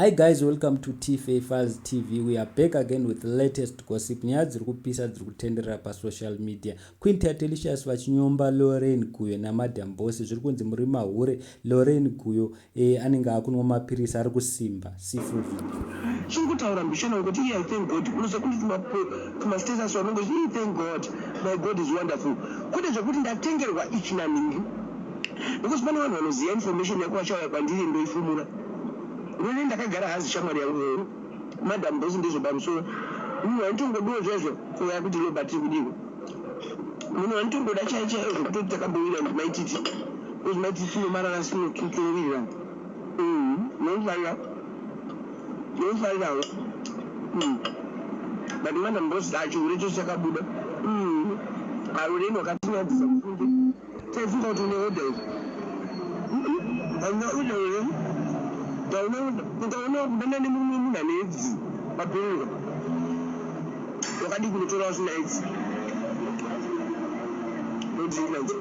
Hi guys, welcome to TFA Files TV. We are back again with latest gossip. Nyaya dziri kupisa dziri kutenderera pasocial media. Queen Tatelicious vachinyomba Lorraine Guyo naMadam Boss zviri kunzi muri mahure. Lorraine Guyo eh, anenge akunwa mapirisi ari kusimba. See full video. Chiri kutaura mbichana kuti iye I thank God unoziva kuti tumastatus wanongo iye thank God my God is wonderful kwete zvekuti ndatengerwa ichi nanhingi because pane vanhu vanoziva information yako vachauya kwandiri ndoifumura Rene ndakagara hazi shamwari yangu here madam boss ndizvo pamusoro munhu wanditongodiwo zvezvo kuuya kuti Robert tiri kudiko munhu wanditongoda chaiye chaiye zvekutoti takambowirira ndi maititi because maititi tinomarara sinotowirirana nomufarira nomufarirawo but madam boss achihure chose chakabuda arureni wakatinyadzisa mufunge Taifunga kuti une order iyi. Hauna order here? Ndaona order. Ukaona wakudana nemurume wemunhu ane aids wapererwa. Wakadii kunotora usina aids?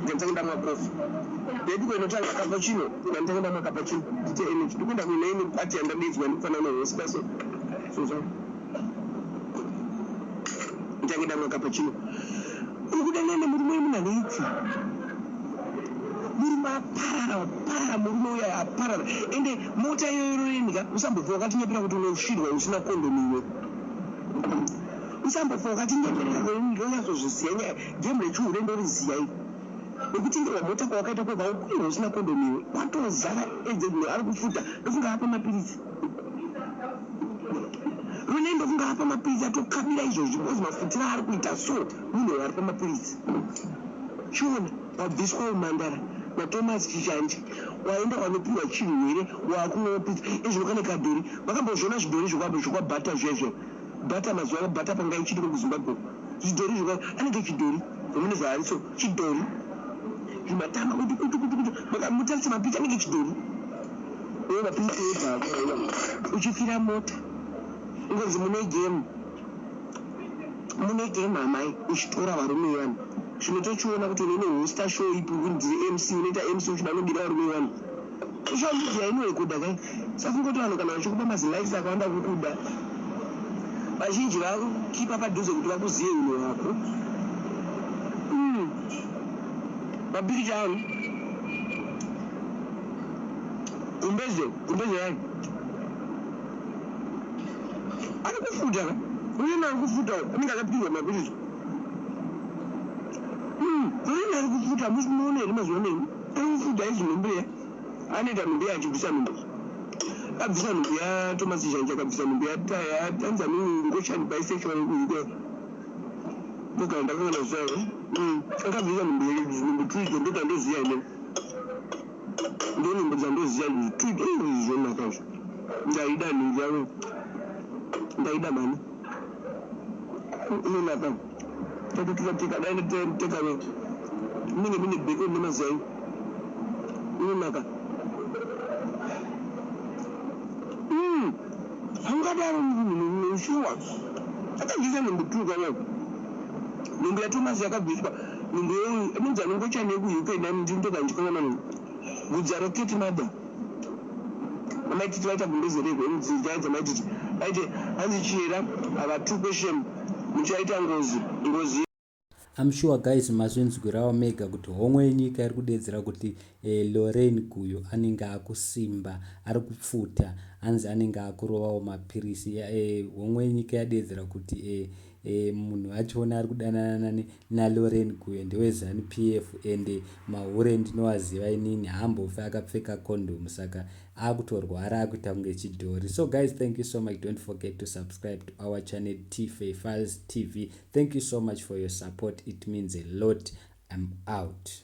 Ndotanga ndamwa coffee. Baby ko inotanga cappuccino. Ndotanga ndamwa cappuccino. Ndite energy. Ndikuenda kuine imwe party yandadaidzwa ndikufanana nehosta so. So so. Nditange ndamwa cappuccino. Uri kudanana nemurume wemunhu ane aids. Murume aparara aparara murume uya aparara ende mota iyoyo roendya usambofa wakatinyepera kuti unosvirwa usina kondomu iwe usambofa wakatinyepera ndonyatsozviziva nyaya game rechihure ndoriziva iri nekutengerwa mota kwawakaita kwega ukwirwa usina kondomu iwe watozara edze ari kufuta ndofunga apa mapiritsi Rune ndofunga apa mapiritsi atokabira izvozvi because mafutiro aari kuita so munhu uyo ari pamapiritsi. Chiona wabviswa umhandara naThomas Chishanje waenda wanopiwa chirwere waakunwa mapiritsi ezvino kane kadhori. Makambozviona zvidhori zvekwaBhata zviya zviya Bhata mazuva ano Bhata panga ichiriko kuZimbabwe uko zvidhori zvekwa anenge chidhori zvamune zvaari so chidhori zvimatama kuti kuti kuti kuti makamutarisa mapicha anenge chidhori. Iwe mapiritsi ega uchifira mota ingonzi mune game mune game amai uchitora varume vevanhu zvino tochiona kuti unene hosta show ipi ndiri mc unoita mc uchida unobira varume vevanhu social media inorekodha kai safunga kuti vanhu kana vachikupa mazilikes akawanda kukuda vazhinji vakukipa padhuze kuti vakuzive unhu hwako mapikicha angu Gumbeze, gumbeze yayo. Ari kufuta ka? Uye ari kufuta anenge akapihwa mapiritsi. Uye ari kufuta musi muone here mazuva ano? Ari kufuta aizi nhumbu iya. Anoita nhumbu iya achibvisa nhumbu. Abvisa nhumbu ya Thomas Zhanje akabvisa nhumbu ya ya Tanzania ngochani bisexual yekuUK. Ndogara ndakangana zita here? Akabvisa nhumbu nhumbu two idzo ndodzandoziva ini. Ndonhumbu dzandoziva idzi two izvi zvonaka izvi ndaida nhumbu yangu ndaida mhani inonaka tatotora teka dai teka away munenge mune bacon nemazai inonaka haungadaro munhu shuwa akabvisa nhumbu two kana nhumbu yaThomas yakabviswa Nhumbu yeuyu inonzi anongochani yekuUK nani ndini ndoga ndichikanganwa nhumbu. Vhudzi roketi mother. Amai Titi vaita gumbeze rei ko nyaya dzamai Titi vaite hanzi chihera havatukwe shame muchaita ngozi ngozi. I'm sure guys mazvinzwirawo mega kuti homwe yenyika iri kudedzera kuti eh, Lorraine Guyo anenge akusimba ari kupfuta hanzi anenge akurovawo mapirisi eh, homwe yenyika yadedzera kuti eh, E, munhu achiona ari kudanana naLorraine Guyo ndeweZanu PF ende mahure ndinoaziva inini haambofi akapfeka condom saka akutorwara akuita kunge chidhori. So guys, thank you so much. Don't forget to subscribe to our channel Tfay Files TV. Thank you so much for your support. It means a lot. I'm out.